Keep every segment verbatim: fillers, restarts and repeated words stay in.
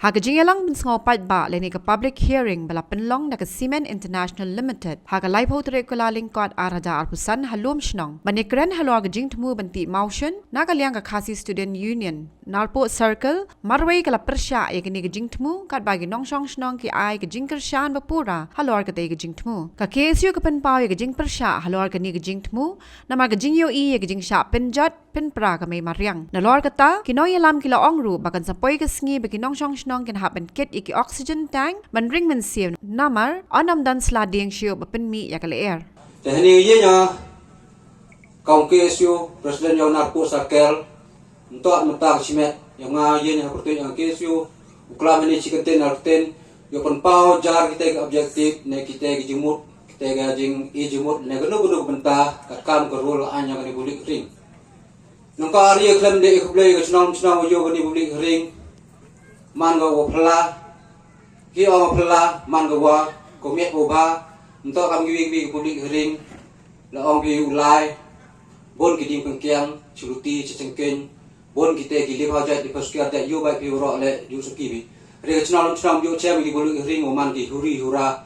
Ha ka jingïalang pynsngew paidbah lane ka public hearing ba la pynlong da ka Cement International Limited ha ka laiphew tarik Kyllalyngkot ar hajar arphew san ha Lumshnong ban ïakren halor ka jingthmu ban tih mawshun, na ka liang ka Khasi Student Union Narpuh Circle marwei ka la pyrshah ïa kane ka jingthmu, katba ki nongshong shnong ki ai ka jingkyrshan bapura halor katei ka jingthmu. Ka K S U ka pynpaw ïa ka jingpyrshah halor kane ka jingthmu namar ka jingïohi ïa ka jingshah pynjot pynpra ka mei mariang. Nalor kata, ki nongïalam ki la ong ruh ba kan sa poi ka sngi ba ki nongshong shnong kin hap ban kit ïa ki oxygen tank ban ring mynsiem namar yn ym don sla dieng shuh ba pynmih ïa ka lyer. Te hangne ïa nga, ka ong K S U President jong Narpuh Circle, mynta mynta ka shimet ïa nga, ïa nga ha pyrtuit ïa K S U u klam hangne shi kyntien ar kyntien, ïa pynpaw jar kita ki objective ne kita ki jingmut, kita ki jing i jingmut ne kano kano ka bynta katkam ka rule aiñ ïa kane ka public hearing. Nangta ar ïa khlem da ïa khublei ka shnong shnong ïa kane ka public hearing, man ka wa phylla, ki ong phylla, man ka wa, ka miet wa bha, mynta kam ki wi ki wi ka public hearing, la ong ki u lai, bun ki dieng pynkiang, chi luti, chi chengkeiñ, bun kita ki lip hau jait, lip hau sukar jait, ïoh bai phi u roh leh, ïoh suki phi. Re ka shnong shnong ïoh chem ki public hearing, wa man ki huri hura,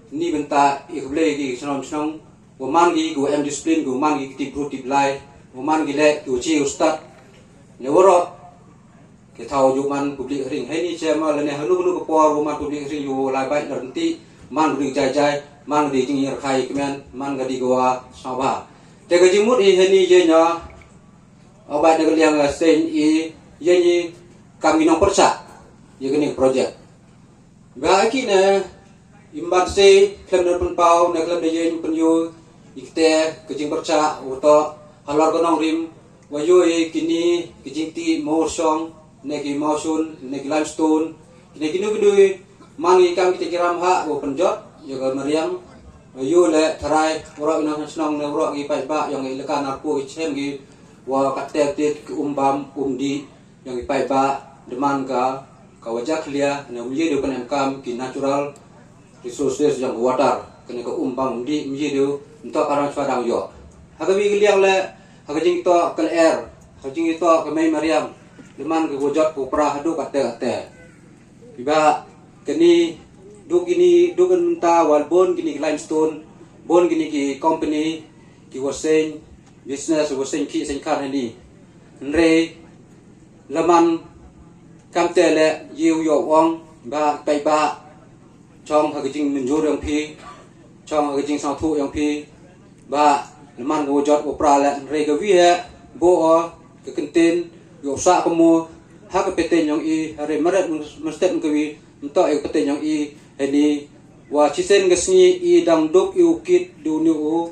ni bynta ïa khublei ki shnong shnong, wa man ki, ki wa em discipline, ki wa man ki tip brut tip lai, wa man ki leh, ki wa chi u stad, ne waroh, ki thaw ïoh man public hearing. Heini chem lane hanu hanu ka por wa man public hearing ïoh lai bait na rynti, man ka dei jai jai, man ka dei jingïarkhai kmen, man ka dei ka wa sngewbha. Te ka jingmut hi heini ïa nga, u bait na ka liang seiñ i, ïa ngi kam ngi nongpyrshah ïa kane ka project. Ba ki ne, im ban sei, khlem da pynpaw, ne khlem da ïeng pynïoh, i kte, ka jingpyrshah, u to, halor ka nongrim, wa ïoh i kini, ki jingtih, mawshong, ne ki mawshun, ne ki limestone, ne kino kino, man i kam kita ki ram ha, wa pynjot, ïa ka mariang, wa ïoh le, tharai, waroh i nongshong shnong, ne waroh i paidbah, ïong i leka Narpuh i chem ki, wa katte tit, ki um bam, um dih, ïong i paidbah, da man ka, ka wa jakhlia, ne um ïa dei u pynemkam, ki natural resources ïong ka water, kane ka um bam um dih, um ïa dei u, mynta ka rang chwa dang ïoh. Ha ka wi ka liang le, ha ka jingtoh ka lyer, ha ka jingtoh ka mei mariang, da man ka wa jot ka wa pra haduh katte katte. Kiba, kani, duk kini, duk kan mynta, wal bun kini ki limestone, bun kini ki company, ki wa seng, business, wa seng ki, seng kar hani. Hynrei, laman, kam te le, ïa u ïoh ong, ba, paidbah, chong ha ka jingmynjur ïong phi, chong ha ka jingsngewthuh ïong phi, ba, laman ka wa jot wa pra le, hynrei ka wi he, bo o, ka kyntien, ïoh sah ka mo, ha ka pateng ïong i, hynrei maret, mynstep ka wi, mynta ïa ka pateng ïong i, heini, wa chisien ka sngi i dang duk i u kit, du ni u,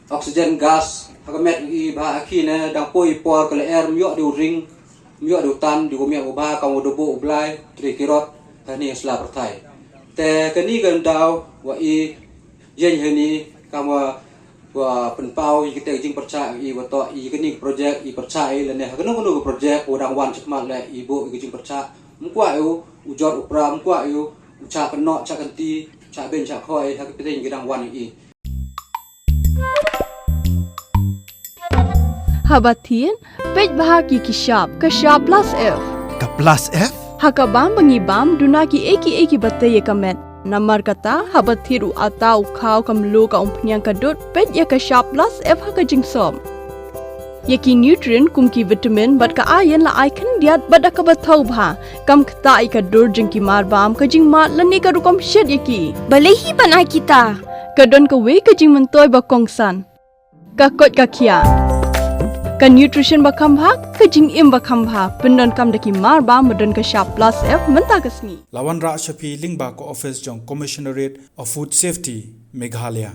oxygen gas, ha ka met i ba aki ne, dang poi por ka lyer, ym ïoh di u ring, ym ïoh di u tan, di u miat u ba, kam u dubu u blai, tri kirot, ha ni sla pyrthai. Te kani ka daw, wa i, ïeng hani, kam wa, wa pynpaw, i kita ka jingpyrshah, i wa to, i kani ka project, i pyrshah, i lane, ha kano kano ka project, wa dang wan chakmat le, i bo, i ka jingpyrshah, ym kwah i u, u jot u pra, ym kwah i u, u chah kynnoh, chah kynti, chah beiñ, chah khoi, ha ka pateng ka dang wan i. Haba thied, peit bha ki ki shap, ka shap plus F. Ka plus F? Ha ka bam ba ngi bam, duna ki ei ki ei ki ba tei ïa ka met. Namar kata, haba thied u ata u khaw ka mluh ka umphniang ka dud, peit ïa ka shap plus F ha ka jingsop. Ïa ki nutrient kum ki vitamin bad ka iron la ai khyndiat bad da kaba thaw bha. Kam ktah ïa ka dur jong ki mar bam, ka jingmad lane ka rukom shet ïa ki. Balei hi ban ai kita? Ka don kawei ka jingmyntoi ba kongsan. Ka koit ka khiah. Ka nutrition ba kham bha, ka jingim ba kham bha. Pyndonkam da ki mar bam ba don ka shap plus F mynta ka sngi. La wanrah sha phi lyngba ka office jong Commissionerate of Food Safety, Meghalaya.